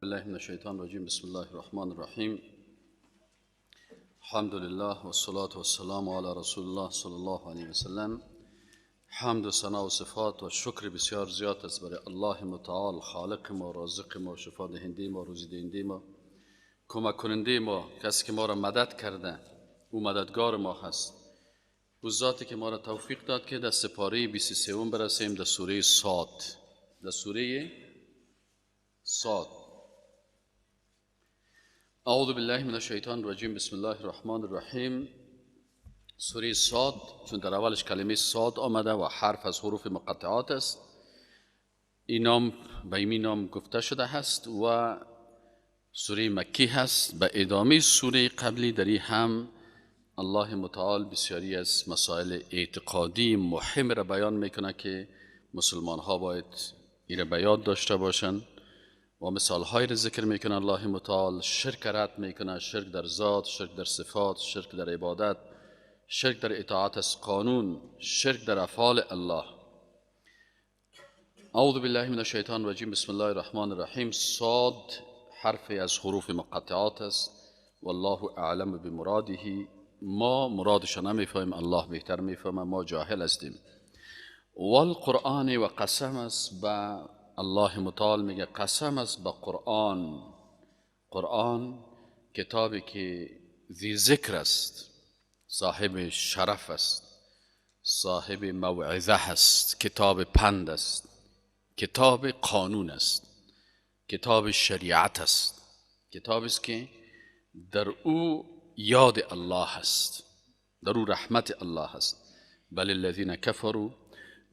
بالله من الشیطان الرجیم. بسم الله الرحمن الرحیم. الحمد لله والصلاة والسلام علی رسول الله صلی الله علیه و سلم. حمد و ثنا و صفات و شکر بسیار زیاد است برای الله متعال، خالق ما، رازق ما، شفا دهنده ما، روزی دهنده ما، کمک کننده ما، کسی که ما را مدد کرده، او مددگار ما هست، او ذاتی که ما را توفیق داد که در سپاره 23 برسیم، در سوره صاد. در سوره صاد. اعوذ بالله من الشیطان الرجیم. بسم الله الرحمن الرحیم. سوره صاد چون در اولش کلمه صاد آمده و حرف از حروف مقطعات است، این نام به این نام گفته شده هست و سوره مکی هست. به ادامه سوره قبلی در این هم الله متعال بسیاری از مسائل اعتقادی مهم را بیان میکنه که مسلمان ها باید این را به یاد داشته باشند و مثال های را ذکر میکنه. الله متعال شرک رد میکنه، شرک در ذات، شرک در صفات، شرک در عبادت، شرک در اطاعت از قانون، شرک در افعال الله. اعوذ بالله من الشیطان الرجیم. بسم الله الرحمن الرحیم. صاد حرف از حروف مقطعات است. والله اعلم بمراده. ما مرادش نمیفهمیم، الله بهتر میفهمه، ما جاهل هستیم. والقرآن، و قسم است به الله متعال، میگه قسم است به قرآن. قرآن کتابی که ذی ذکر است، صاحب شرف است، صاحب موعظه است، کتاب پند است، کتاب قانون است، کتاب شریعت است، کتاب است که در او یاد الله است، در او رحمت الله است. بل الذین کفروا،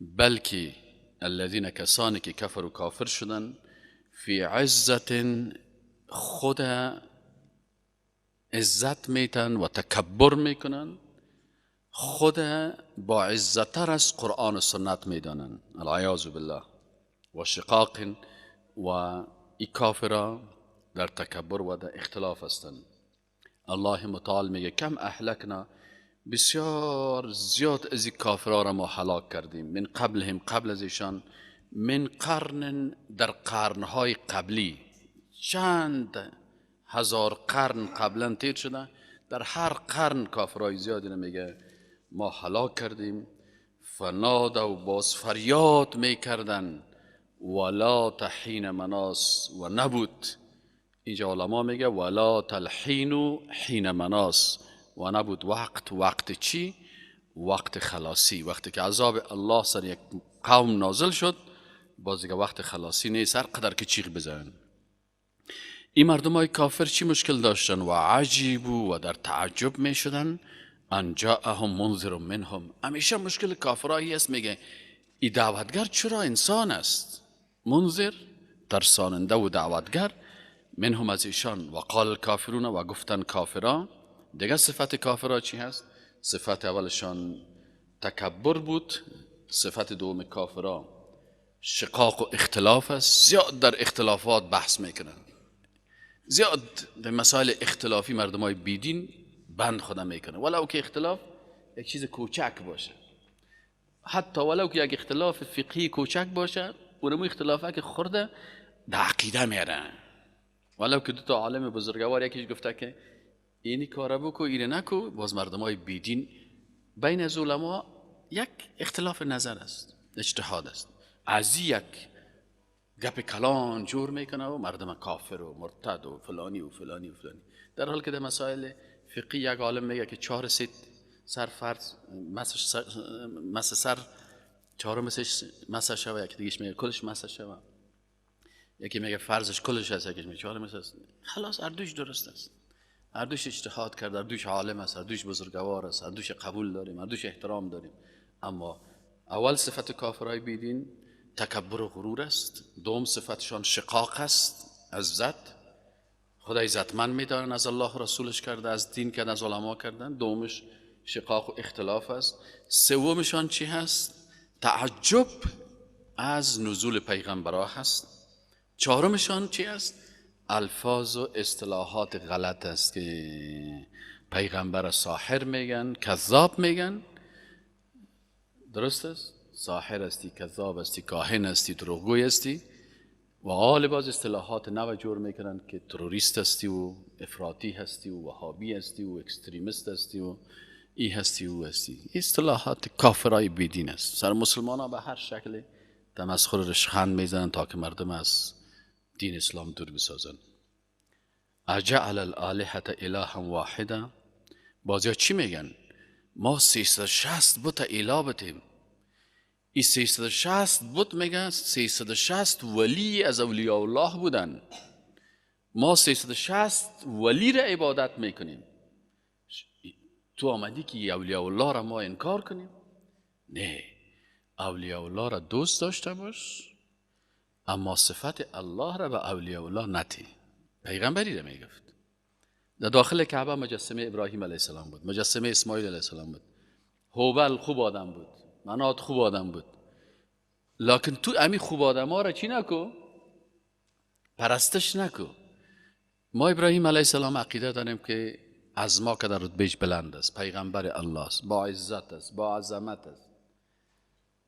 بلکه الذین کسانی که کفروا کافر شدن، فی عزت، خود عزت میتن و تکبر میکنن، خود با عزتتر از قرآن و سنت میدانن، العیاذ بالله. و شقاق، و ای کافرا در تکبر و در اختلاف هستند. الله متعال میگه کم اهلکنا، بسیار زیاد از این کافرها را ما هلاک کردیم، من قبلهم، قبل از ایشان، من قرن، در قرنهای قبلی، چند هزار قرن قبلا تیر شده، در هر قرن کافرهای زیادی را میگه ما هلاک کردیم. فنادوا، باز فریاد میکردن، ولا تحین مناس، و نبود. اینجا علما میگه ولا تلحین حین مناس، و نبود وقت. وقت چی؟ وقت خلاصی. وقتی که عذاب الله سر یک قوم نازل شد، باز دیگه وقت خلاصی نیست، هر قدر که چیغ بزنن. این مردم های کافر چی مشکل داشتن؟ و عجیبو، و در تعجب می شدن، ان جاءهم منذر منهم. همیشه مشکل کافرایی است، میگه این دعوتگر چرا انسان است؟ منذر، ترساننده و دعوتگر، منهم، از ایشان. و قال الکافرون، و گفتن کافرا. دیگه صفت کافرا چی هست؟ صفت اولشان تکبر بود، صفت دوم کافرا شقاق و اختلاف است. زیاد در اختلافات بحث میکنن، زیاد در مسائل اختلافی مردم های بیدین بند خودم میکنن، ولو که اختلاف یک چیز کوچک باشه، حتی ولو که یک اختلاف فقهی کوچک باشه، اونمو اختلافه که خورده در عقیده میره. ولو که دو تا عالم بزرگوار یکیش گفته که اینی کاره بکو اینه نکو، باز مردم های بیدین بین از علما یک اختلاف نظر است، اجتهاد است، از یک گپ کلان جور میکنه و مردم کافر و مرتد و فلانی و فلانی و فلانی، در حال که در مسائل فقهی یک عالم میگه که 4 سیت سر فرض مس سر 4 مس شوه، یکی دیگهش میگه کلش مس شوه، یکی میگه فرضش کلش هست، یکی میگه 4 مس است. خلاص هر دوش درست است، هر دوش اجتهاد کرد، هر دوش عالم است، هر دوش بزرگوار است، هر دوش قبول داریم، هر دوش احترام داریم. اما اول صفت کافرای بیدین تکبر و غرور است، دوم صفتشان شقاق است، عزت، خدا عزتمند میدارن، از الله رسولش کرده، از دین کرده، از علما کردن. دومش شقاق و اختلاف است. سومشان چی هست؟ تعجب از نزول پیغمبرها هست. چهارمشان چی است؟ الفاظ و اصطلاحات غلط است که پیغمبر ساحر میگن، کذاب میگن. درست است؟ ساحر هستی، کذاب هستی، کاهن هستی، دروغگوی هستی. و آل باز اصطلاحات نو جور میکنن که تروریست هستی و افراطی هستی و وهابی هستی و extremist هستی و ای هستی و هستی. اصطلاحات کافرای بیدین است. سر مسلمان ها به هر شکل تمسخر رشخند میزنن تا که مردم از دین اسلام دور بسازن. اجعل الالهة الها واحده. بازی ها چی میگن؟ ما 360 بت اله بتیم. این 360 بت میگن 360 ولی از اولیاء الله بودن. ما 360 ولی را عبادت میکنیم. تو آمدی که اولیاء الله را ما انکار کنیم؟ نه، اولیاء الله را دوست داشته باش، اما صفت الله را به اولیاء الله نتی. پیغمبری را میگفت. در داخل کعبه مجسمه ابراهیم علیه السلام بود، مجسمه اسماعیل علیه السلام بود. هوبل خوب آدم بود، منات خوب آدم بود، لکن تو امی خوب آدم ها را چی نکو؟ پرستش نکو. ما ابراهیم علیه السلام عقیده داریم که از ما که در رتبهش بلند است، پیغمبر الله است، با عزت است، با عظمت است،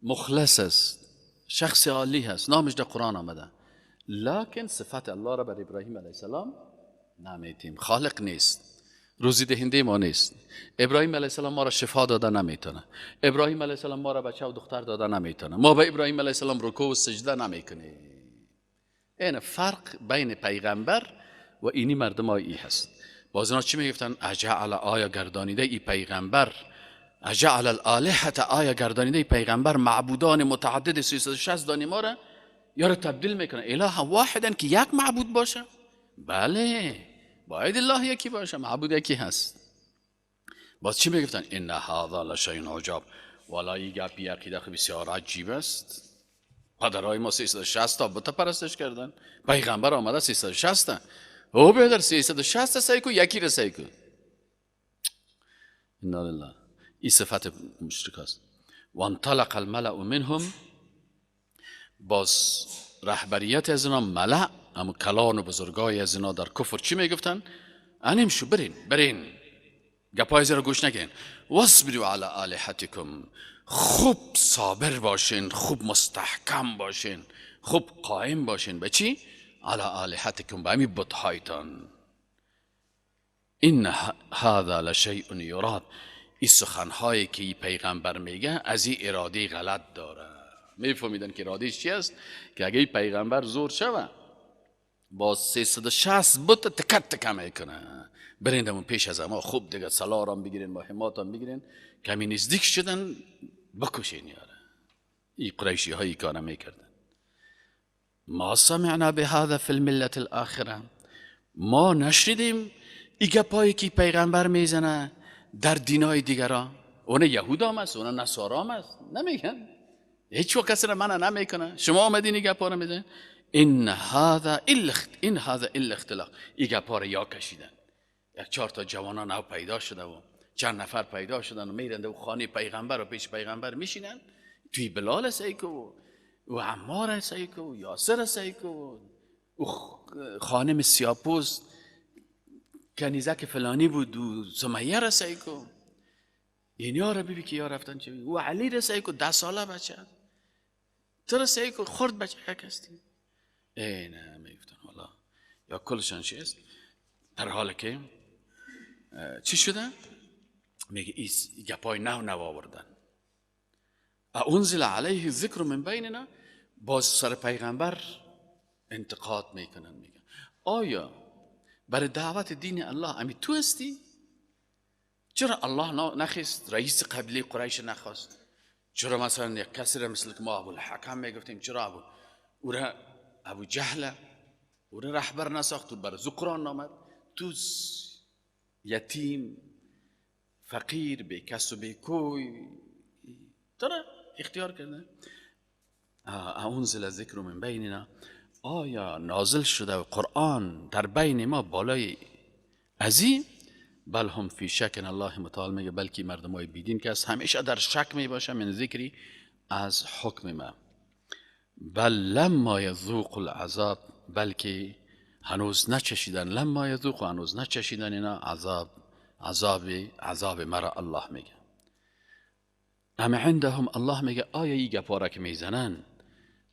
مخلص است، شخص عالی است، نامش در قرآن آمده، لکن صفت الله را بر ابراهیم علیه السلام نمیتیم. خالق نیست، روزی دهنده ما نیست. ابراهیم علیه السلام ما را شفا داده نمیتونه. ابراهیم علیه السلام ما را بچه و دختر داده نمیتونه. ما به ابراهیم علیه السلام رکوع و سجده نمیکنیم. این فرق بین پیغمبر و اینی مردم ای هست. باز اینا چی میگفتن؟ اجعل، آیا گردانیده ای پیغمبر، اجعل الالهة، آیا گردانیده ای پیغمبر معبودان متعدد 360 دانی ما را یا را تبدیل میکنه اله واحدن که یک معبود باشه؟ بله، باید الله یکی باشه، معبود یکی هست. باز چی میگفتن؟ ان هذا لشیء عجاب. والا این گپی عقیده بسیار عجیب است. پدرای ما 360 تا بت پرستش کردن، پیغمبر آمده 360 تا. او بیادر 360 سعی کو، یکی را سعی کو. انا لله. این صفت مشرک است. وانطلق الملأ منهم. باز رهبریت از اینا، ملأ اما کلان و بزرگای از اینا در کفر چی میگفتن؟ انمشو، برین برین، گپای را گوش نگین. واصبروا علی آلهتکم. خوب صابر باشین، خوب مستحکم باشین، خوب قائم باشین. به چی؟ علی آلهتکم، به همین بتهایتان. این هذا لشیء یراد. این سخنهایی که این پیغمبر میگه از این اراده غلط داره. میفهمیدن که اراده چی است؟ که اگه این پیغمبر زور شوه با 360 بت تکت تکه میکنه. برین پیش از ما خوب دیگه سلارم بگیرین، مهماتم بگیرین، کمی نزدیک شدن بکشین یاره. این قریشی هایی کار میکردن. ما سمعنا بهذا فی الملة الاخره. ما نشنیدیم این گپایی که پیغمبر میزنه در دینای دیگرا. اون یهود هم است، اون نصارا هم است، نمیگن هیچ وقت کسی را منع نمیکنه. شما آمدین این گپا را میزنین. ان هذا ان هذا الا اختلاق. این گپا را یا کشیدن. یک چهار تا جوانان او پیدا شده و چند نفر پیدا شدن و میرند و خانه پیغمبر و پیش پیغمبر میشینن. توی بلال سیکو و عمار سیکو و یاسر سیکو و خانم سیاپوست کنیزک فلانی بود و سمیه را سیکو. اینیا را ببی که یا رفتن چه و علی را سیکو 10 ساله بچه تو را سیکو خرد بچه یک هستی. ای نه میگفتن والا یا کلشان چی است. در حال که چی شده؟ میگه این گپای نو نو آوردن. انزل علیه ذکر من بیننا. باز سر پیغمبر انتقاد میکنن، میگن آیا برای دعوت دین الله امی تو هستی؟ چرا الله نخواست رئیس قبیله قریش نخواست؟ چرا مثلا یک کسی را مثل که ما ابو الحکم میگفتیم، چرا ابو او را ابو جهل او را رهبر نساخت و بر زو قرآن آمد؟ تو یتیم فقیر بی کس و بی کوی تو را اختیار کرده. انزل ذکر من بیننا. آیا نازل شده و قرآن در بین ما بالای ازی؟ بل هم فی شک. الله متعال میگه بلکه مردم های بیدین که از همیشه در شک میباشه من ذکری از حکم ما. بل لما یذوق العذاب، بلکه هنوز نچشیدن. لما یذوق، هنوز نچشیدن اینا عذاب، عذاب عذاب مرا الله میگه. ام عندهم، الله میگه آیا این گپا را که میزنن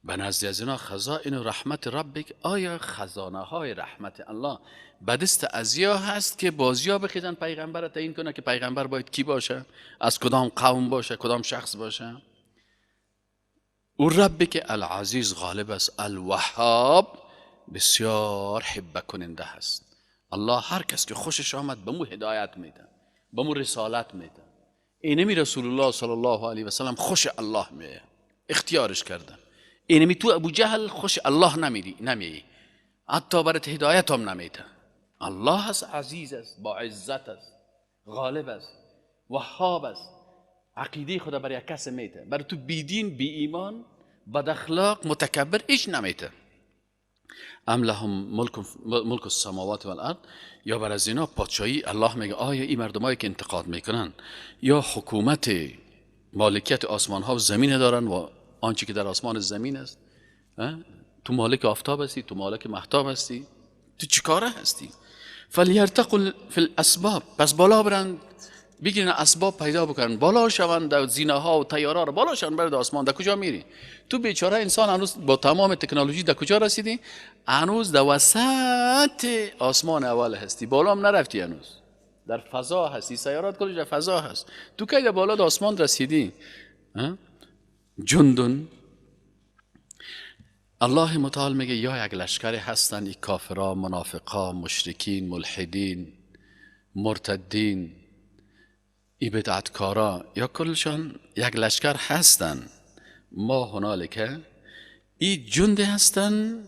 به نزد از اینا خزائن رحمت ربک، آیا خزانه های رحمت الله به دست ازیا هست که بازیا بخیزن پیغمبر تعیین کنه که پیغمبر باید کی باشه، از کدام قوم باشه، کدام شخص باشه؟ او ربی که العزیز غالب است، الوهاب بسیار حبه کننده هست. الله هر کس که خوشش آمد به مو هدایت میده، به مو رسالت میده. اینمی رسول الله صلی الله علیه و سلم خوش الله میه، اختیارش کرده. اینمی تو ابو جهل خوش الله نمیدی، حتی برات هدایت هم نمیده. الله است، عزیز است، با عزت است، غالب است، وهاب است. عقیده خدا برای کس میده، برای تو بیدین، بی ایمان، بد اخلاق، متکبر هیچ نمیده. ام لهم ملک السماوات والارض، یا بر از اینا پادشاهی الله میگه آیا این مردمایی که انتقاد میکنن یا حکومت مالکیت آسمان ها و زمین دارن و آنچه که در آسمان زمین است؟ تو مالک آفتاب هستی، تو مالک مهتاب هستی، تو چیکاره هستی؟ فلیرتقوا فی الاسباب، پس بالا برند بگیرن اسباب پیدا بکنن، بالا شوند در زینه ها و طیاره رو بالا شوند برد آسمان. در کجا میری؟ تو بیچاره انسان هنوز با تمام تکنولوژی در کجا رسیدی؟ هنوز در وسط آسمان اول هستی، بالا هم نرفتی، هنوز در فضا هستی، سیارات کلش در فضا هست، تو کی در بالا در آسمان رسیدی؟ جندن. الله متعال میگه یا یک لشکر هستن ای کافرا، منافقا، مشرکین، ملحدین، مرتدین، ای بدعتکارا، یا کلشان یک لشکر هستن. ما هنالک ای جنده هستن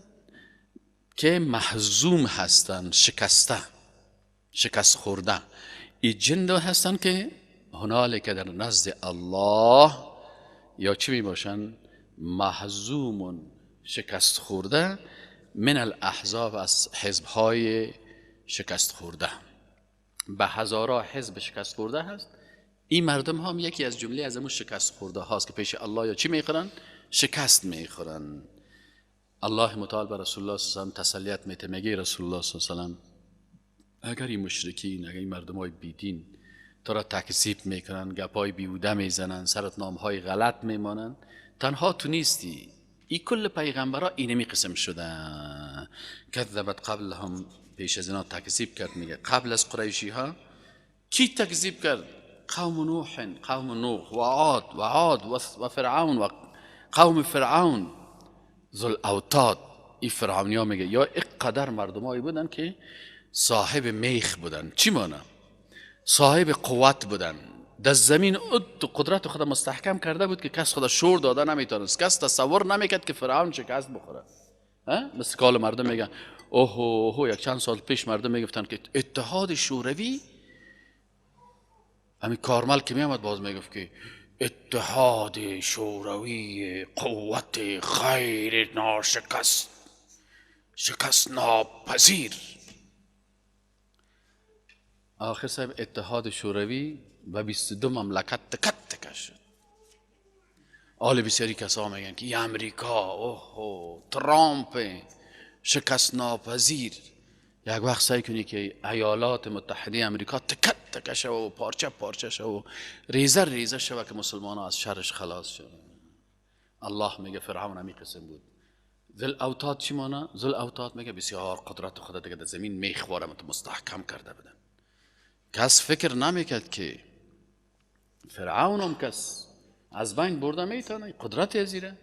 که محزوم هستن، شکسته، شکست خورده. ای جنده هستن که هنالک در نزد الله یا چی می باشن؟ محزوم، شکست خورده، من الاحزاب، از حزبهای شکست خورده. به هزارا حزب شکست خورده هست. این مردم هم یکی از جمله از امون شکست خورده هاست که پیش الله یا چی میخورن؟ شکست میخورن. الله متعال به رسول الله صلی الله علیه و سلم تسلیت میته، میگه رسول الله صلی الله علیه و سلم اگر این مشرکین، اگر این مردم های بیدین تو را تکذیب میکنن، گپای بیهوده میزنن، سرت نامهای غلط میمانن، تنها تو نیستی، ای کل پیغمبرا اینمی قسم شدن. کذبت قبلهم، پیش از اینا تکذیب کرد. میگه قبل از قریشی ها کی تکذیب کرد؟ قوم نوح، قوم نوح و عاد و عاد و فرعون و قوم فرعون ذو الاوتاد. این فرعونی ها میگه یا اقدر مردمایی بودن که صاحب میخ بودن، چی مانه؟ صاحب قوت بودن، در زمین قدرت خود مستحکم کرده بود که کس خود شور داده نمیتونست، کس تصور نمیکرد که فرعون شکست بخوره. مثل کال مردم میگن اوه اوه، یک چند سال پیش مردم میگفتن که اتحاد شوروی، همین کارمل که میامد باز میگفت که اتحاد شوروی قوت غیر ناشکست، شکست ناپذیر. آخر صاحب اتحاد شوروی و 22 مملکت تکت تکه شد. آل بسیاری کسا میگن که امریکا، اوه ترامپ شکست ناپذیر. یک وقت سعی کنی که ایالات متحده امریکا تکت تکه شوه و پارچه پارچه شوه و ریزه ریزه شوه که مسلمان ها از شرش خلاص شوه. الله میگه فرعون همی قسم بود. ذل اوتاد چی مانه؟ ذل اوتاد میگه بسیار قدرت خدا دیگه در زمین میخواره مستحکم کرده بودن. کس فکر نمیکرد که فرعون هم کس از بین برده میتونه، قدرت ازیره.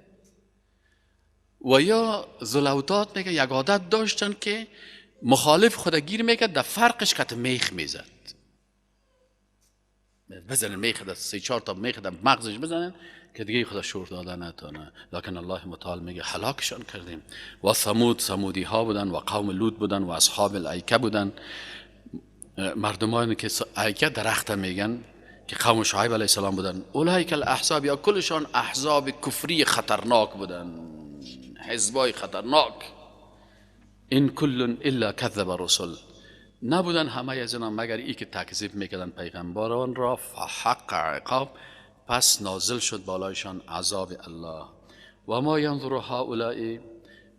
و یا ذوالأوتاد میگه یک عادت داشتن که مخالف خود گیر میکرد، در فرقش کت میخ میزد، بزنن میخ در 3-4 تا میخ در مغزش بزنن که دیگه خدا شور داده نتونه. لکن الله متعال میگه هلاکشان کردیم. و ثمود، ثمودی ها بودن و قوم لوط بودن و اصحاب الایکه بودن، مردمانی که ایکه درخت میگن که قوم شعیب علیه السلام بودن. اولئک الاحزاب، یا کلشان احزاب کفری خطرناک بودن، حزبای خطرناک. این کل الا کذب الرسل، نبودن همه از اینا مگر ای که تکذیب میکردن پیغمبران را. فحق عقاب، پس نازل شد بالایشان عذاب الله. و ما ینظر هؤلاء،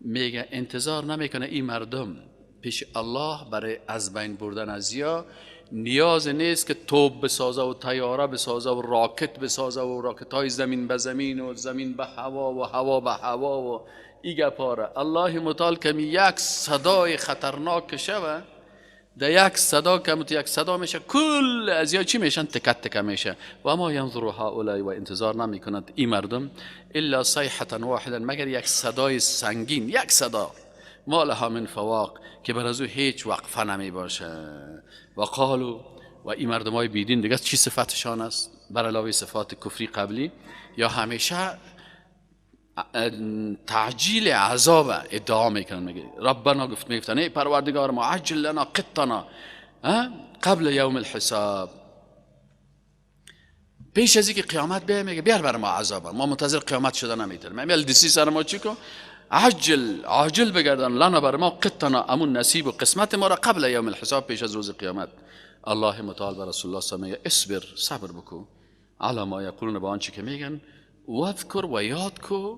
میگه انتظار نمیکنه این مردم پیش الله برای از بین بردن ازیا نیاز نیست که توپ بسازه و طیاره بسازه و راکت بسازه و راکت های زمین به زمین و زمین به هوا و هوا به هوا و ای گپاره. الله متعال کمی یک صدای خطرناک شوه، در یک صدا که یک صدا میشه کل از یا چی میشن؟ تکت تکه میشه. و ما ینظر هؤلاء، و انتظار نمی کند این مردم الا صیحة واحدا، مگر یک صدای سنگین، یک صدا ما لها من فواق، که بر از او هیچ وقفه نمی باشه. و قالو، و این مردم های بیدین دیگه چی صفتشان است بر علاوه صفات کفری قبلی؟ یا همیشه تعجیل عذاب ادعا میکنن، میگه ربنا، گفت میگفتن ای پروردگار ما عجل لنا قطنا قبل یوم الحساب، پیش از اینکه قیامت بیاید میگه بیار بر ما عذاب، ما منتظر قیامت شده نمیتونیم، میل دسی سر ما چی کن، عجل عاجل بگردن لنا بر ما قطنا، امون نصیب و قسمت ما را قبل یوم الحساب، پیش از روز قیامت. الله متعال بر رسول الله صلی الله علیه و اصبر، صبر بکو علی ما یقولون، با آنچه که میگن، واذکر و یاد کو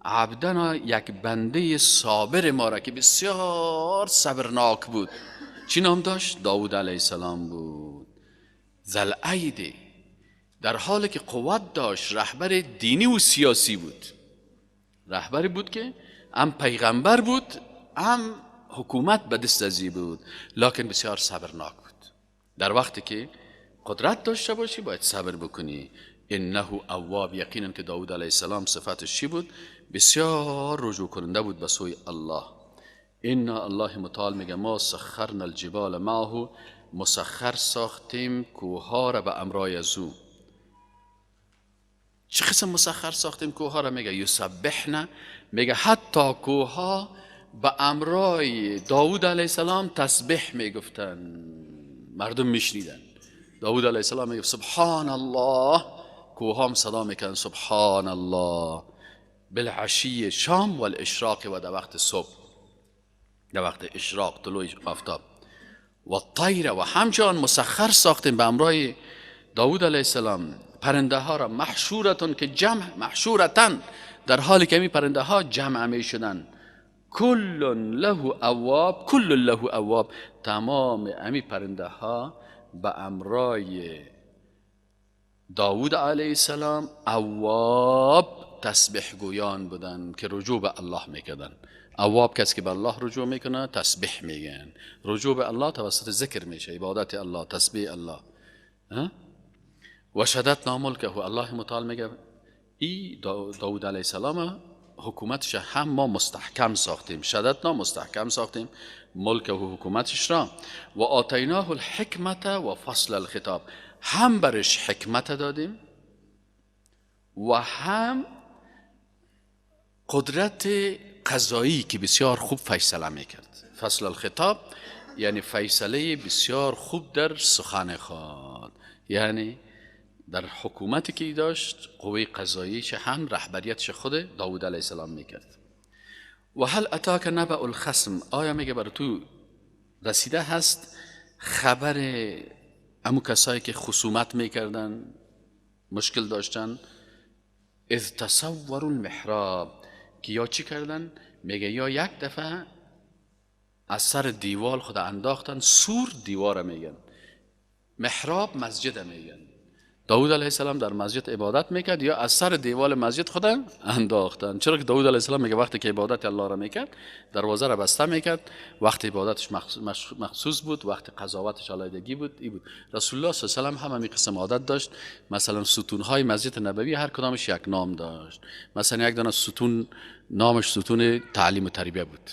عبدنا، یک بنده صابر ما را که بسیار صبرناک بود. چی نام داشت؟ داود علیه السلام بود. ذوالایدی، در حالی که قوت داشت، رهبر دینی و سیاسی بود، رهبری بود که هم پیغمبر بود هم حکومت به دست ازی بود، لکن بسیار صبرناک بود. در وقتی که قدرت داشته باشی باید صبر بکنی. انه اواب، یقینا که داود علیه السلام صفتش چی بود؟ بسیار رجوع کننده بود به سوی الله. ان الله متعال میگه ما سخرنا الجبال معه، مسخر ساختیم کوهها را به امرای از او. چه قسم مسخر ساختیم کوهها را؟ میگه یسبحن، میگه حتی کوهها به امرای داود علیه السلام تسبیح میگفتن، مردم میشنیدن. داود علیه السلام میگه سبحان الله، کوهها هم صدا میکنن سبحان الله، بالعشی شام و الاشراق، و در وقت صبح، در وقت اشراق طلوع آفتاب. و الطیر، و همچنان مسخر ساختیم به امرای داود علیه السلام پرنده ها را، محشورتون که جمع، محشورتن در حالی که می پرنده ها جمع می شدن. کل له اواب، کل له اواب، تمام امی پرنده ها به امرای داود علیه السلام اواب، تسبیح گویان بودن که رجوع به الله میکردن. اواب کسی که به الله رجوع میکنه تسبیح میگن. رجوع به الله توسط ذکر میشه، عبادت الله، تسبیح الله. و شددنا ملکه، الله متعال میگه ای داود علیه السلام حکومتش هم ما مستحکم ساختیم، شددنا مستحکم ساختیم ملکه و حکومتش را، و آتیناه الحکمت و فصل الخطاب، هم برش حکمت دادیم و هم قدرت قضایی که بسیار خوب فیصله میکرد. فصل الخطاب یعنی فیصله بسیار خوب در سخن خود، یعنی در حکومتی که داشت قوه قضاییش هم رهبریتش خود داود علیه السلام میکرد. و هل اتاک نبأ الخصم، آیا میگه بر تو رسیده هست خبر امو کسایی که خصومت میکردن، مشکل داشتن؟ اذ تصوروا المحراب، که یا چی کردن؟ میگه یا یک دفعه از سر دیوال خود انداختن، سور دیوار میگن، محراب مسجد میگن. داود علیه السلام در مسجد عبادت میکرد یا از سر دیوال مسجد خود انداختن. چرا که داود علیه السلام میگه وقتی که عبادت الله را میکرد دروازه را بسته میکرد، وقت عبادتش مخصوص بود، وقت قضاوتش علیحدگی بود. ای بود رسول الله صلی الله علیه و سلم هم همین قسم عادت داشت. مثلا ستونهای مسجد نبوی هر کدامش یک نام داشت. مثلا یک دانه ستون نامش ستون تعلیم و تربیه بود،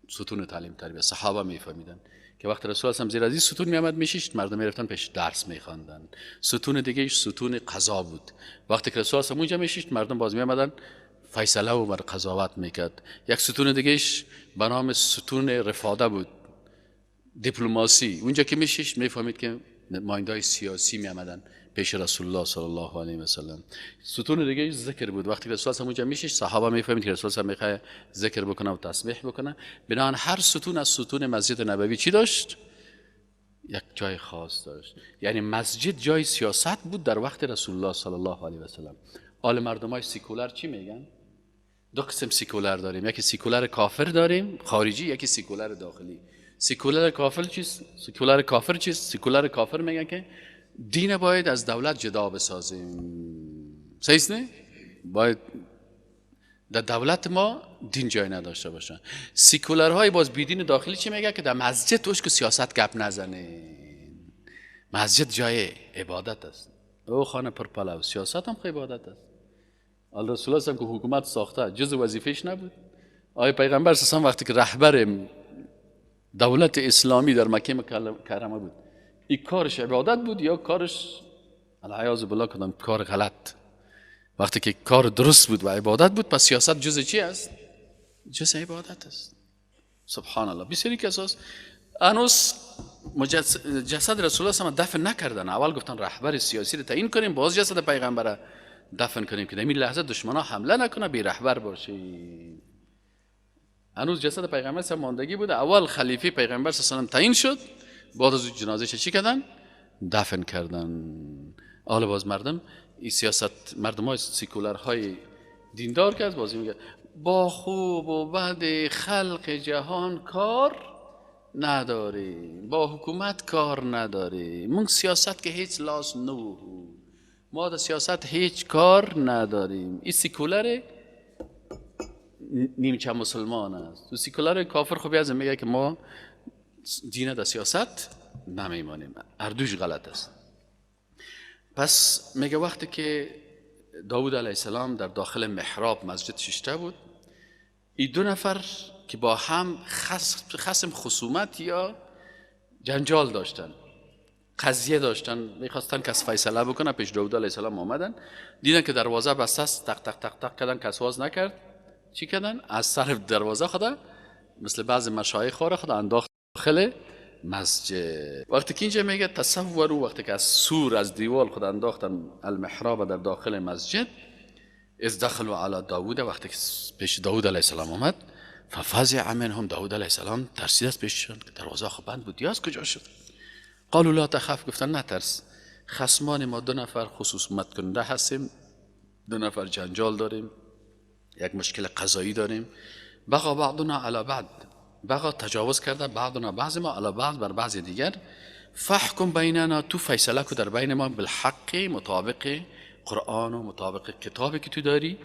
ستون تعلیم تربیه. صحابه میفهمیدن که وقت رسول الله زیر از این ستون میامد میشیشت، مردم میرفتن پیش درس میخواندن. ستون دیگه ستون قضا بود، وقتی که رسول الله اونجا میشیشت مردم باز میامدن فیصله و بر قضاوت میکرد. یک ستون دیگهش به نام ستون رفاده بود، دیپلماسی. اونجا که میشیشت میفهمید که مایندهای سیاسی میامدن پیش رسول الله صلی الله علیه و سلم. ستون دیگه ذکر بود، وقتی که رسول الله اونجا میشیشت صحابه میفهمید که رسول الله میخواد ذکر بکنه و تسبیح بکنه. بنابراین هر ستون از ستون مسجد نبوی چی داشت؟ یک جای خاص داشت. یعنی مسجد جای سیاست بود در وقت رسول الله صلی الله علیه و سلم. حال مردمای سیکولر چی میگن؟ دو قسم سیکولر داریم، یکی سیکولر کافر داریم خارجی، یکی سیکولر داخلی. سیکولر کافر چیست؟ سیکولر کافر چیست؟ سیکولر کافر میگن که دین باید از دولت جدا بسازیم. صحیح نه؟ باید در دولت ما دین جای نداشته باشه. سیکولرهای باز بیدین داخلی چی میگه؟ که در مسجد توش که سیاست گپ نزنه، مسجد جای عبادت است. او خانه پرپلو، سیاست هم خیلی عبادت است. رسول الله که حکومت ساخته جز وظیفهش نبود. آیا پیغمبر صلی وقتی که رهبر دولت اسلامی در مکه مکرمه بود، این کارش عبادت بود یا کارش العیاذ بالله کدام کار غلط؟ وقتی که کار درست بود و عبادت بود، پس سیاست جز چی است؟ جز عبادت است. سبحان الله. بسیاری کساس هنوز جسد رسول الله دفن نکردن، اول گفتن رهبر سیاسی رو تعیین کنیم، باز جسد پیغمبر دفن کنیم که در این لحظه دشمنا حمله نکنه، بی رهبر باشیم. هنوز جسد پیغمبر سر ماندگی بود، اول خلیفه پیغمبر صلی الله علیه و تعیین شد، بعد از جنازه چی کردن؟ دفن کردن. حالا باز مردم این سیاست، مردم های سیکولرهای دیندار که از بازی میگه با خوب و بد خلق جهان کار نداریم، با حکومت کار نداریم، من سیاست که هیچ لاس نو، ما در سیاست هیچ کار نداریم. این سیکولر نیمچه مسلمان است. تو سیکولر کافر خوبی از میگه که ما دین در سیاست نمیمانیم، اردوش غلط است. پس میگه وقتی که داود علیه السلام در داخل محراب مسجد ششته بود، این دو نفر که با هم خصم خصومت یا جنجال داشتن، قضیه داشتن، میخواستن کس فیصله بکنه، پیش داود علیه السلام آمدن، دیدن که دروازه بسته است، تق تق تق تق کردن، کس واز نکرد. چی کردن؟ از سر دروازه خدا مثل بعض مشایخ خدا انداخت داخل مسجد. وقتی که اینجا میگه تصورو، وقتی که از سور از دیوال خود انداختن المحراب در داخل مسجد، از دخلوا علی داوود، وقتی که پیش داوود علیه السلام آمد، ففزع منهم، داوود علیه السلام ترسید از پیششان که دروازه خود بند بود، یا از کجا شد؟ قالوا لا تخاف، گفتن نترس، خصمان ما دو نفر خصوصمت کننده هستیم، دو نفر جنجال داریم، یک مشکل قضایی داریم، بغا بعضنا علی بعض، بغا تجاوز کرده، بعضنا بعض ما علی بعض بر بعض دیگر، فحکم بیننا، تو فیصله کو در بین ما، بالحق، مطابق قرآن و مطابق کتابی که تو داری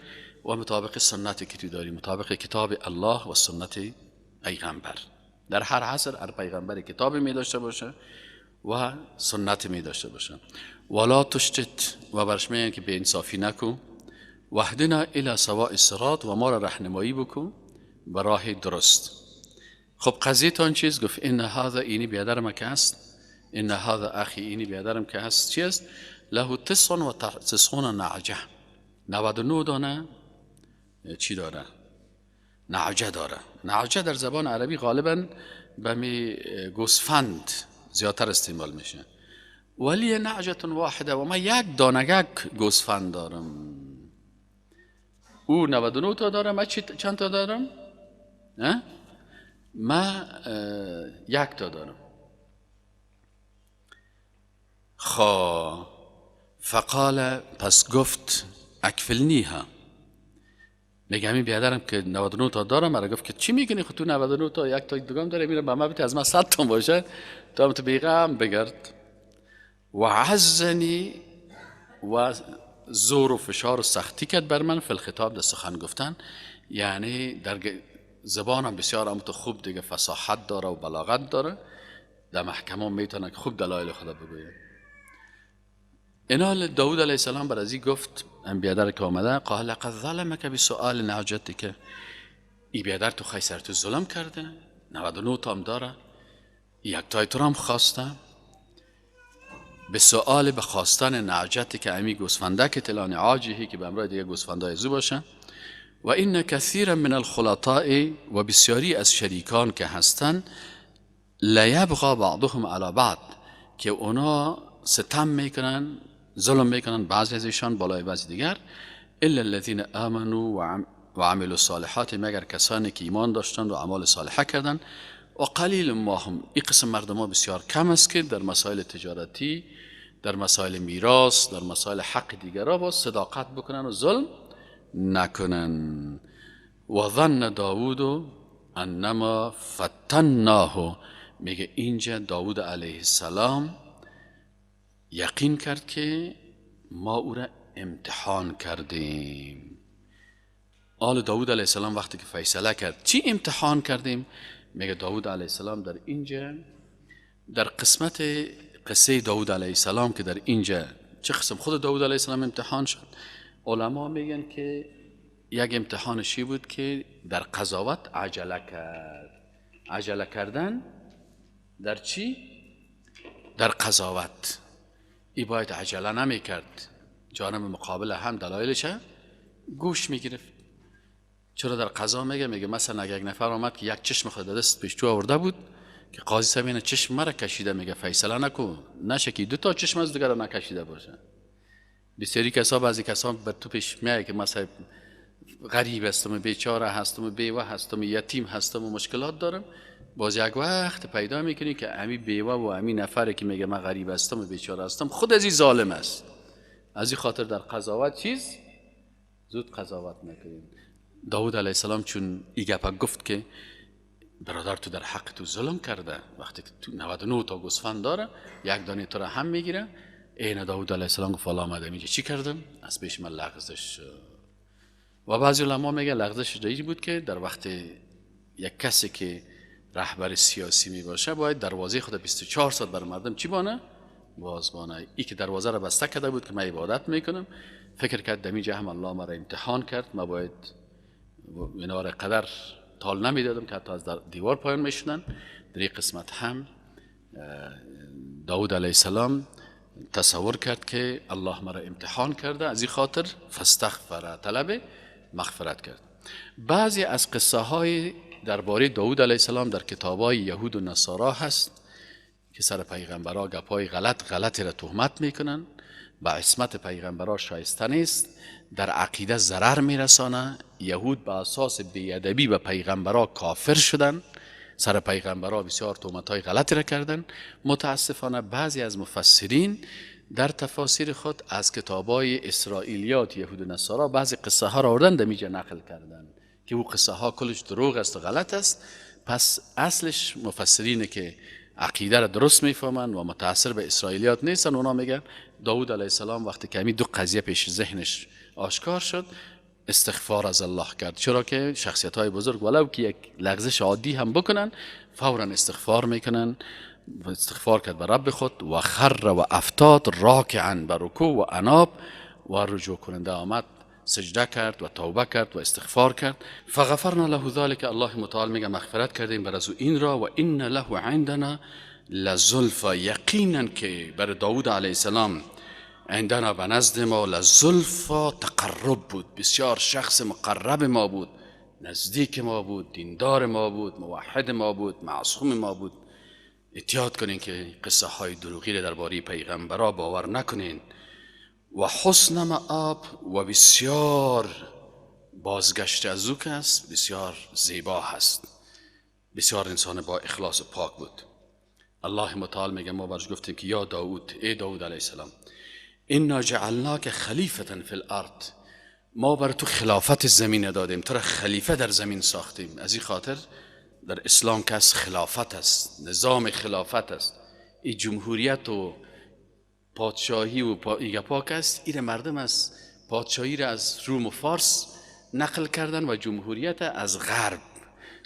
و مطابق سنتی که تو داری، مطابق کتاب الله و سنت پیغمبر. در هر عصر هر پیغمبر کتابی می داشته باشه و سنت می داشته باشه. ولا تشتت، و برش میگن که به انصافی نکو، وحدنا الی سواء الصراط، و ما را راهنمایی بکن به راه درست. خب قضیه تان چیز؟ گفت ان هذا، اینی بیادرم که هست، ان هذا اخی، اینی بیادرم که هست، چی است؟ له 99 نعجه، 99 دانه چی داره؟ نعجه داره. نعجه در زبان عربی غالبا به می گوسفند زیادتر استعمال میشه. ولی نعجه واحده، و من یک دانگک گوسفند دارم. او 99 تا داره، من چند تا دارم؟ من یک تا دارم. خب فقال، پس گفت اکفلنیها، میگه همین بیادرم که 99 تا دارم، مرا گفت که چی میکنی؟ خب تو 99 تا یک تا دیگه داره، میره به من بده، از من 100 تا باشه تا هم تو بیغم بگرد. و عزنی، و زور و فشار و سختی کرد بر من، فی الخطاب، در سخن گفتن، یعنی در زبانم بسیار هم تو خوب دیگه فصاحت داره و بلاغت داره، در محکمه میتونه که خوب دلایل خدا بگویه. اینال داود علیه السلام بر ازی گفت ام بیادر که آمده، قال لقد ظلمک بسؤال نعجتک، ای بیادر تو خیلی سر تو ظلم کرده، 99 تا هم داره، یک تای تو هم خواسته، به سؤال، به خواستن نعجتی که امی گوسفنده که تلان عاجهی که به امرای دیگه گوسفندای زو باشه، و این کثیرا من الخلطاء، و بسیاری از شریکان که هستن، لیبغا بعضهم علی بعض، که اونا ستم میکنن، ظلم میکنن بعضی از ایشان بالای بعضی دیگر، الا الذين آمنوا وعملوا الصالحات، مگر کسانی که ایمان داشتند و اعمال صالحه کردند، و قلیل ما هم. این قسم مردم ها بسیار کم است که در مسائل تجارتی، در مسائل میراث، در مسائل حق دیگرها با صداقت بکنن و ظلم نکنن. و ظن داوود انما فتناه. میگه اینجا داوود علیه السلام یقین کرد که ما او را امتحان کردیم. آل داوود علیه السلام وقتی که فیصله کرد چی امتحان کردیم؟ میگه داوود علیه السلام در اینجا در قسمت قصه داوود علیه السلام که در اینجا چه قسم خود داوود علیه السلام امتحان شد، علما میگن که یک امتحانشی بود که در قضاوت عجله کرد. عجله کردن در چی؟ در قضاوت. ای باید عجله نمی کرد، جانب مقابل هم دلایلش گوش میگرفت. چرا در قضا میگه؟ میگه مثلا اگه یک نفر آمد که یک چشم خود دست پیش تو آورده بود که قاضی صاحب اینه چشم مرا کشیده، میگه فیصله نکن، نشه که دو تا چشم از دیگر نکشیده باشه. بسیاری کسا، بعضی کسا بر تو پیش میایه که مثلا غریب هستم، بیچاره هستم، بیوه هستم، یتیم هستم و مشکلات دارم. باز یک وقت پیدا میکنی که امی بیوه و امی نفره که میگه من غریب هستم و بیچاره هستم خود از این ظالم است. از این خاطر در قضاوت چیز زود قضاوت نکنید. داود علیه السلام چون ای گپ گفت که برادر تو در حق تو ظلم کرده، وقتی که تو 99 تا گوسفند داره یک دانه تو را هم میگیره، این داود علیه السلام گفت والا آمدم اینجا چی کردم؟ از پیش من لغزش. و بعضی علما میگه لغزش جایی بود که در وقت یک کسی که رهبر سیاسی می باشه باید دروازه خود 24 ساعت بر مردم چی بانه؟ باز بانه. ای که دروازه را بسته کرده بود که من عبادت میکنم، فکر کرد دمیجه هم الله مرا امتحان کرد، ما باید اینا را قدر تال نمیدادم که حتی از دیوار پایین میشدن. در این قسمت هم داود علیه السلام تصور کرد که الله مرا امتحان کرده، از این خاطر فاستغفر، طلب مغفرت کرد. بعضی از قصه های درباره داود علیه السلام در کتابای یهود و نصارا هست که سر پیغمبرا گپای غلطی را تهمت میکنن، به عصمت پیغمبرا شایسته نیست، در عقیده ضرر میرسانه. یهود به اساس بیادبی به پیغمبرا کافر شدن، سر پیغمبرا بسیار تهمت‌های غلطی را کردن. متاسفانه بعضی از مفسرین در تفاسیر خود از کتابای اسرائیلیات یهود و نصارا بعضی قصه ها را آوردن دمیجا نقل کردن که او قصه ها کلش دروغ است و غلط است. پس اصلش مفسرینه که عقیده را درست میفهمن و متاثر به اسرائیلیات نیستن، اونا میگن داود علیه السلام وقتی که همین دو قضیه پیش ذهنش آشکار شد استغفار از الله کرد، چرا که شخصیت های بزرگ ولو که یک لغزش عادی هم بکنن فورا استغفار میکنن. استغفار کرد به رب خود و خر و افتاد راکعا، به رکوع و اناب و رجوع کننده آمد، سجده کرد و توبه کرد و استغفار کرد. فغفرنا له ذلك، الله متعال میگه مغفرت کردیم بر از این را. و ان له عندنا لزلفا، یقینا که بر داود علیه السلام عندنا به نزد ما لزلفا تقرب بود، بسیار شخص مقرب ما بود، نزدیک ما بود، دیندار ما بود، موحد ما بود، معصوم ما بود. احتیاط کنین که قصه های دروغی را درباره پیغمبرا باور نکنین. و حسن مآب، و بسیار بازگشت از او که است بسیار زیبا هست، بسیار انسان با اخلاص پاک بود. الله متعال میگه ما برش گفتیم که یا داود، ای داود علیه السلام، انا جعلناک خلیفة فی الارض، ما بر تو خلافت زمین دادیم، تو را خلیفه در زمین ساختیم. از این خاطر در اسلام کس خلافت است، نظام خلافت است، این جمهوریت و پادشاهی و ایگه پاک است. این مردم از پادشاهی را از روم و فارس نقل کردن و جمهوریت از غرب.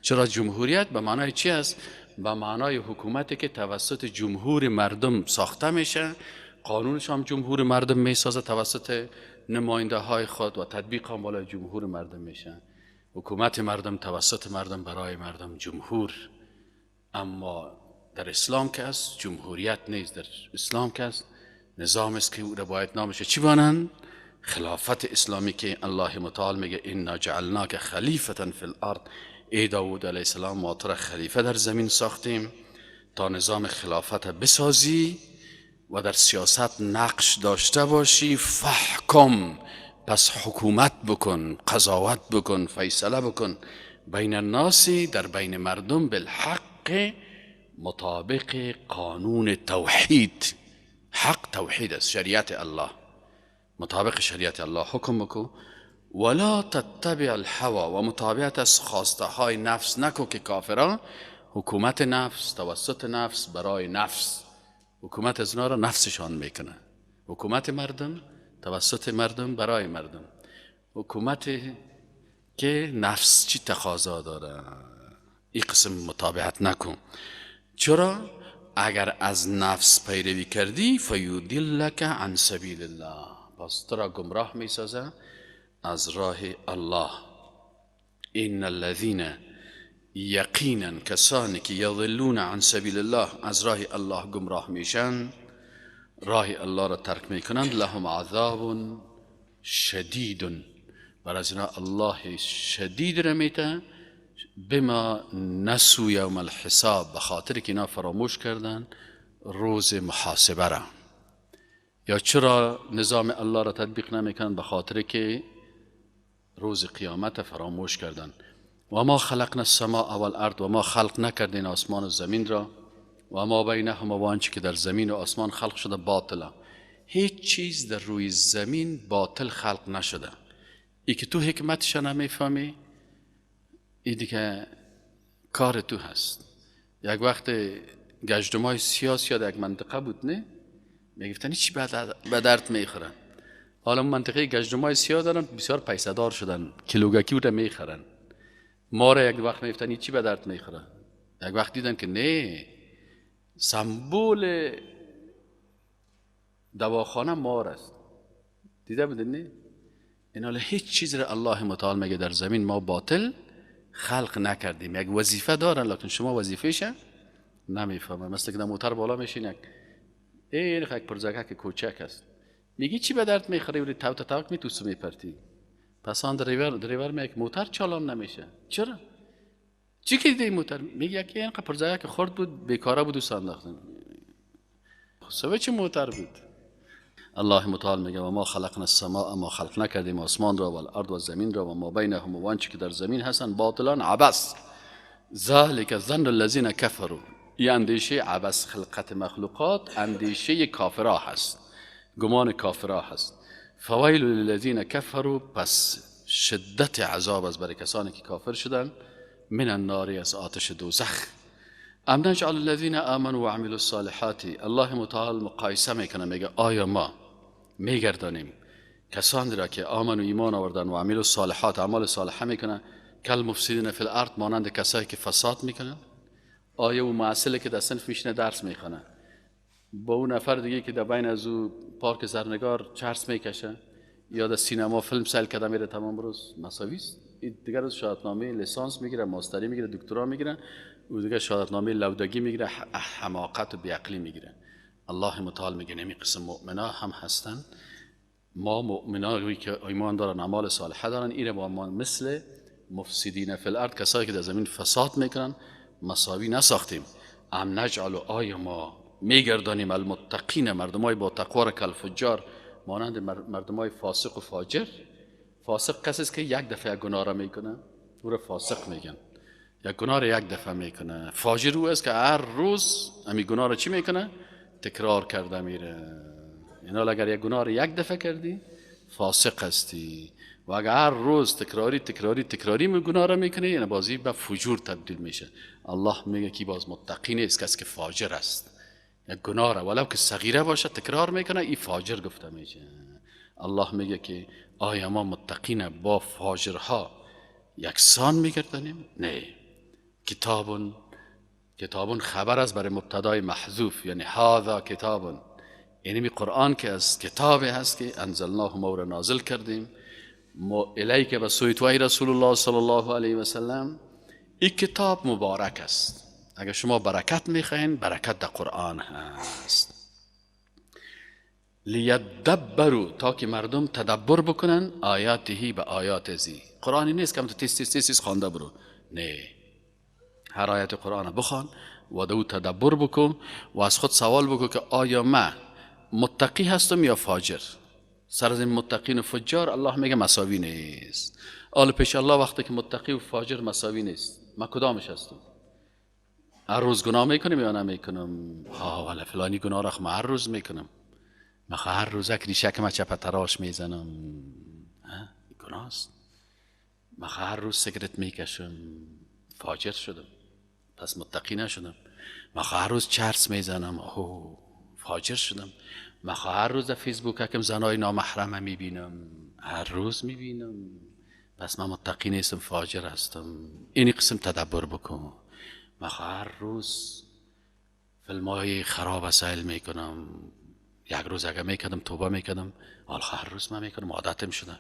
چرا جمهوریت به معنای چی است؟ به معنای حکومتی که توسط جمهور مردم ساخته میشه، قانونش هم جمهور مردم میسازه توسط نماینده های خود و تطبیق هم بالای جمهور مردم میشه. حکومت مردم توسط مردم برای مردم، جمهور. اما در اسلام که است جمهوریت نیست، در اسلام که است نظام است که او را باید نامش چی بانن؟ خلافت اسلامی که الله متعال میگه انا جعلناک خلیفة فی الارض، ای داود علیه السلام ما تو را خلیفه در زمین ساختیم تا نظام خلافت بسازی و در سیاست نقش داشته باشی. فحکم، پس حکومت بکن، قضاوت بکن، فیصله بکن، بین الناس، در بین مردم، بالحق، مطابق قانون توحید. حق توحید است، شریعت الله، مطابق شریعت الله حکم بکن. ولا تتبع الهوى، و متابعت از خواسته های نفس نکو که کافران حکومت نفس توسط نفس برای نفس، حکومت از اونا را نفسشان میکنه. حکومت مردم توسط مردم برای مردم، حکومت که نفس چی تقاضا داره، این قسم متابعت نکن. چرا؟ اگر از نفس پیروی کردی فیدلک عن سبیل الله، پس تو را گمراه میسازه از راه الله. ان الذین، یقینا کسانی که یضلون عن سبیل الله، از راه الله گمراه میشن، راه الله را ترک میکنند، لهم عذاب شدید، بر از اینا الله شدید را میته، بما نسوا یوم الحساب، به خاطر که اینا فراموش کردن روز محاسبه را. یا چرا نظام الله را تطبیق نمیکنن؟ به خاطر که روز قیامت فراموش کردن. و ما خلقنا السماء والارض، و ما خلق نکردین آسمان و زمین را، و ما بینهما، و آنچه که در زمین و آسمان خلق شده باطله. هیچ چیز در روی زمین باطل خلق نشده. ای که تو حکمتش نمیفهمی، ای دیگه کار تو هست. یک وقت گشتمای سیاسی در یک منطقه بود، نه؟ میگفتن چی به درد میخورن. حالا منطقه گشتمای سیاه دارن، بسیار پیسه دار شدن، کیلوگکی رو میخرن. ما را یک وقت میگفتن چی به درد میخورن. یک وقت دیدن که نه، سمبول دواخانه مار است. دیده بودن نه؟ این حالا هیچ چیز را الله متعال میگه در زمین ما باطل خلق نکردیم. یک وظیفه دارن، لکن شما وظیفه‌ش نمیفهمه. مثل که در موتر بالا میشین، یک این یک پرزگه که کوچک است، میگی چی به درد میخوره، ولی تو تو می توسو میپرتی. پس آن دریور میگه موتر چالان نمیشه. چرا؟ چی که دیدی موتر؟ میگه یکی اینقدر پرزگه که خرد بود، بیکاره بود و انداختن. سوچ موتر بود. الله متعال میگه و ما خلقنا السماء، ما خلق نکردیم آسمان را و الارض و زمین را و ما بینهم و آنچه که در زمین هستند باطلا عبث. ذلک ظن الذین کفروا، این اندیشه عبث خلقت مخلوقات اندیشه کافرا هست، گمان کافرا هست. فویل للذین کفروا، پس شدت عذاب از برای کسانی که کافر شدن، من النار، از آتش دوزخ. ام نجعل الذین آمنوا و عملوا الصالحات، الله متعال مقایسه میکنه، میگه آیا ما میگردانیم کسانی را که آمن و ایمان آوردن و عملوا الصالحات، اعمال صالحه میکنن، کل مفسدین فی الارض، مانند کسایی که فساد میکنن؟ آیا او محصلی که در صنف میشینه درس میخونه با اون نفر دیگه که در بین از او پارک زرنگار چرس میکشه یا در سینما فیلم سیل کرده میره تمام روز، مساوی است؟ دیگر از شهادتنامه لیسانس میگیره، ماستری میگیره، دکترا میگیره، او دیگه شهادتنامه لودگی میگیره، حماقت و بیعقلی میگیره. الله متعال میگه نمی قسم مؤمنا هم هستن. ما مؤمنا که ایمان دارن، اعمال صالحه دارن، این با ما مثل مفسدین فی الارض، کسایی که در زمین فساد میکنن، مساوی نساختیم. ام نجعل، آیا ما میگردانیم المتقین، مردمای با تقوا را، کالفجار، مانند مردمای فاسق و فاجر؟ فاسق کسی است که یک دفعه گناه را میکنه، او را فاسق میگن. یک گناه را یک دفعه میکنه. فاجر او است که هر روز همی گناه را چی میکنه؟ تکرار کرده میره. اینا اگر یک گناه را یک دفعه کردی فاسق هستی، و اگر هر روز تکراری تکراری تکراری گناه را میکنی، یعنی بازی به فجور تبدیل میشه. الله میگه که باز متقی نیست کسی که فاجر است. یک گناه را ولو که صغیره باشه تکرار میکنه، این فاجر گفته میشه. الله میگه که آیا ما متقین با فاجرها یکسان میگردانیم؟ نه. کتابون، کتابون خبر است برای مبتدای محذوف، یعنی هذا کتابون، یعنی می قرآن که از کتاب هست که انزلناه، ما را نازل کردیم، ما الیک، به سوی تو ای رسول الله صلی الله علیه و سلم. این کتاب مبارک است. اگر شما برکت میخواین، برکت در قرآن هست. لیدبروا، تا که مردم تدبر بکنن، آیاته، به آیات ازی. قرآنی نیست که تو تیز تیز تیز خوانده برو، نه، هر آیت قرآن بخوان و دو تدبر بکن و از خود سوال بکن که آیا من متقی هستم یا فاجر؟ سر از این متقین و فجار الله میگه مساوی نیست. حال پیش الله وقتی که متقی و فاجر مساوی نیست، من کدامش هستم؟ هر روز گناه میکنم یا نمیکنم؟ ها والا فلانی گناه را من هر روز میکنم، من هر روز یک ریشه که من چپ تراش میزنم. گناه است. من هر روز سیگرت میکشم، فاجر شدم، پس متقی نشدم. من هر روز چرس میزنم، اوه فاجر شدم. من هر روز در فیسبوک کم زنای نامحرم میبینم، هر روز میبینم، پس من متقی نیستم، فاجر هستم. این قسم تدبر بکن. من هر روز فیلمای خراب سیل میکنم، یک روز اگه میکردم توبه میکردم، حالا هر روز من میکنم، عادتم شده.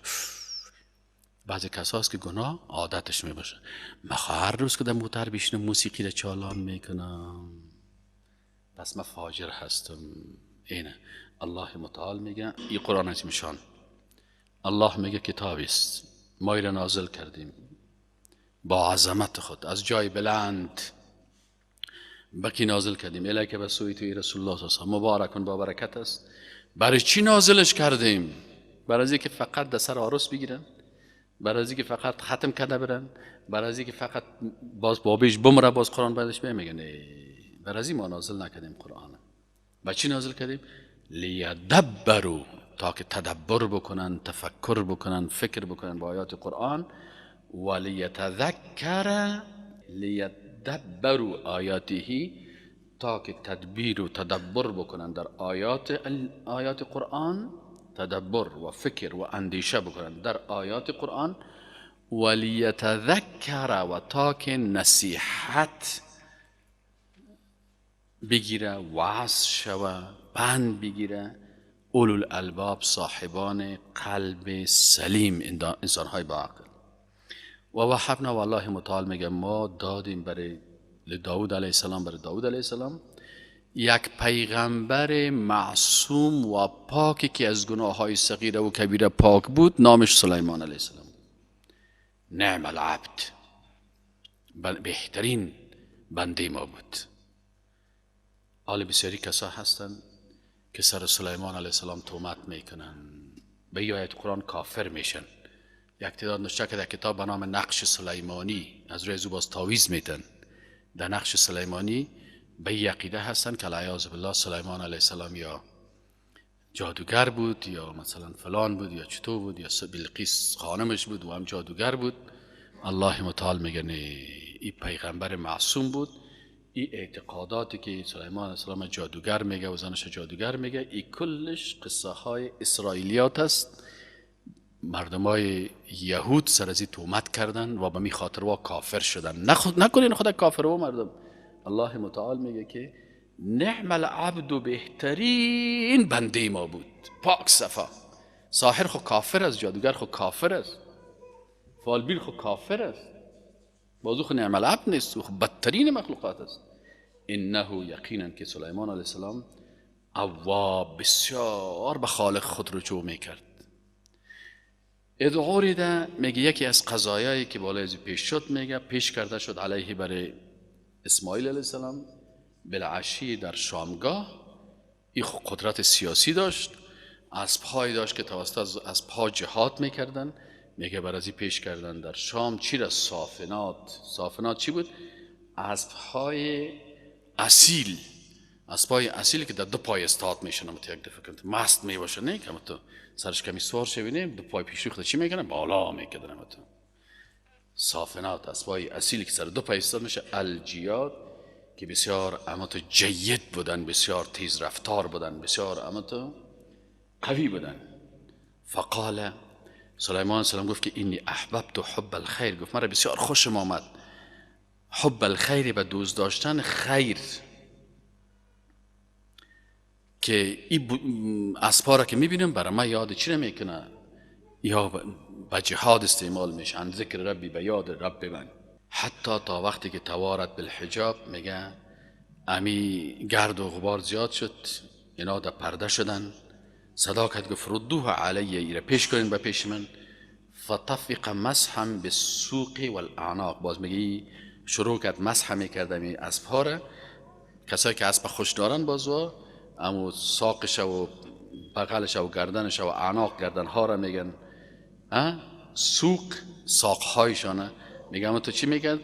بعضی کساست که گناه عادتش میباشه. من هر روز که در موتر بشینم موسیقی را چالان میکنم، پس من فاجر هستم. اینه الله متعال میگه، این قرآن عظیم شان الله میگه کتابی است، ما را نازل کردیم با عظمت خود از جای بلند بکی نازل کردیم، الیک به سوی توی رسول الله صلی الله علیه و مبارکون، با برکت است. برای چی نازلش کردیم؟ برای اینکه فقط در سر عروس بگیرن، برای اینکه فقط ختم کرده برن، برای اینکه فقط باز بابیش بمره باز قرآن بعدش بیا میگن. برای این ما نازل نکردیم قرآن. با چی نازل کردیم؟ لیدبروا، تا که تدبر بکنن، تفکر بکنن، فکر بکنن با آیات قرآن. ولیتذکر، لیدبروا آیاته، تا که تدبیر و تدبر بکنن در آیات قرآن، تدبر و فکر و اندیشه بکنن در آیات قرآن. ولیتذکر، و تا که نصیحت بگیره، وعظ شوه، پند بگیره، اولو الالباب، صاحبان قلب سلیم، انسانهای با عقل. و وهبنا، والله متعال میگه ما دادیم برای داود علیه السلام، برای داود علیه السلام یک پیغمبر معصوم و پاکی که از گناه های صغیره و کبیره پاک بود، نامش سلیمان علیه السلام. نعم العبد، بهترین بنده ما بود. حال بسیاری کسا هستند که سر سلیمان علیه السلام تهمت میکنن، به آیت قرآن کافر میشن. یک تعداد نوشته که در کتاب به نام نقش سلیمانی از روی از او باز تعویذ میتن. در نقش سلیمانی به عقیده هستن که العیاذ بالله سلیمان علیه السلام یا جادوگر بود، یا مثلا فلان بود، یا چطور بود، یا بلقیس خانمش بود و هم جادوگر بود. الله متعال میگه نه، این پیغمبر معصوم بود. این اعتقاداتی که سلیمان علیه السلام جادوگر میگه و زنش جادوگر میگه، این کلش قصه های اسرائیلیات است. مردمای یهود سر از این تهمت کردن و به می خاطر وا کافر شدن. نکنین خدا کافر و مردم. الله متعال میگه که نعم العبد، بهترین بنده ما بود، پاک صفا. ساحر خو کافر است، جادوگر خو کافر است، فالبیر خو کافر است، بازو خو نعم العبد نیست، خو بدترین مخلوقات است. انه یقینا که سلیمان علیه السلام اواب، بسیار به خالق خود رجوع میکرد. اذ عرض، میگه یکی از قضایایی که بالای از پیش شد، میگه پیش کرده شد علیه برای اسماعیل علیه السلام بالعشی، در شامگاه. این قدرت سیاسی داشت، اسبهایی داشت که توسط از اسبها جهاد میکردن. میگه بر از پیش کردن در شام چی را؟ صافنات. صافنات چی بود؟ اسبهای اصیل، اسبهای اصیل که در دو پای استاد میشن، اما یک دفعه که مست میباشه، نه که تو سرش کمی سوار شوی، دو پای پیشی خود چی میکنه؟ بالا میکردن. اما تو صافنات، اسبهای اصیل که سر دو پای استاد میشه، الجیاد، که بسیار اما تو جید بودن، بسیار تیز رفتار بودن، بسیار اما تو قوی بودن. فقال سلیمان سلام گفت که اینی احببت حب الخیر، گفت مرا بسیار خوشم آمد حب الخیر، به دوست داشتن خیر، که این اسپا را که میبینم برای من یاد چی نمیکنه؟ یا به جهاد استعمال میشه، عن ذکر ربی، به یاد رب من. حتی تا وقتی که توارت بالحجاب، میگه امی گرد و غبار زیاد شد، اینا در پرده شدن. صدا کرد، گفت ردوه علی، ایره پیش کنین به پیش من. فطفق مسحا بالسوق والاعناق، باز میگه شروع کرد مسح میکرد امی اسبها را. کسایی که اسب خوش دارن بازوا امو ساقش و بغلش و گردنش و اعناق، گردن ها را میگن سوق، ساق هایشانه. میگه اما تو چی میگد؟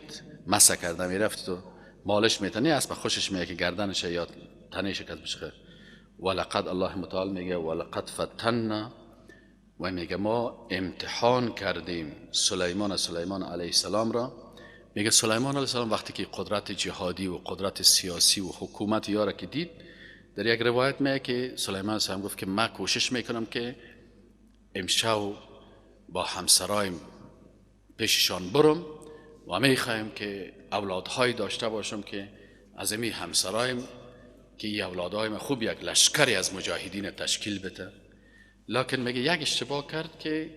مسح کرده میرفت تو مالش میتنی اسب خوشش میگه که گردنش یا تنیش کس بشخه. ولقد، الله متعال میگه ولقد فتنا، و میگه ما امتحان کردیم سلیمان علیه السلام را. میگه سلیمان علیه السلام وقتی که قدرت جهادی و قدرت سیاسی و حکومت یارا که دید، در یک روایت میگه که سلیمان علیه السلام گفت که من کوشش میکنم که امشب با همسرایم پیششان برم و میخوایم که اولادهای داشته باشم که از امی همسرایم که ای اولادهای خوب یک لشکری از مجاهدین تشکیل بده. لکن میگه یک اشتباه کرد که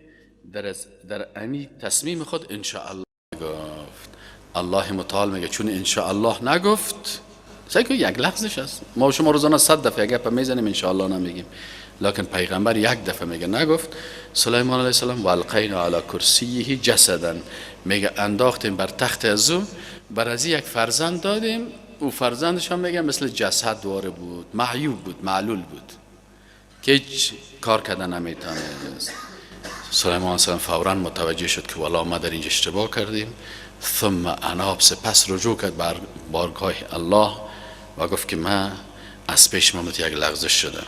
در امی تصمیم خود انشاءالله گفت. الله متعال میگه چون انشاءالله نگفت، سعی یک لحظش است. ما شما روزانه 100 دفعه گپ میزنیم، انشاءالله نمیگیم، لکن پیغمبر یک دفعه میگه نگفت سلیمان علیه السلام. و القینا علی کرسیه جسدا، میگه انداختیم بر تخت از او، بر از یک فرزند دادیم. او فرزندش هم میگه مثل جسد واره بود، معیوب بود، معلول بود که هیچ کار کردن نمیتونست. سلیمان السلام فورا متوجه شد که والا ما در اینجا اشتباه کردیم. ثم اناب، سپس رجوع کرد بر بارگاه الله و گفت که من از پیش یک لغزش شده.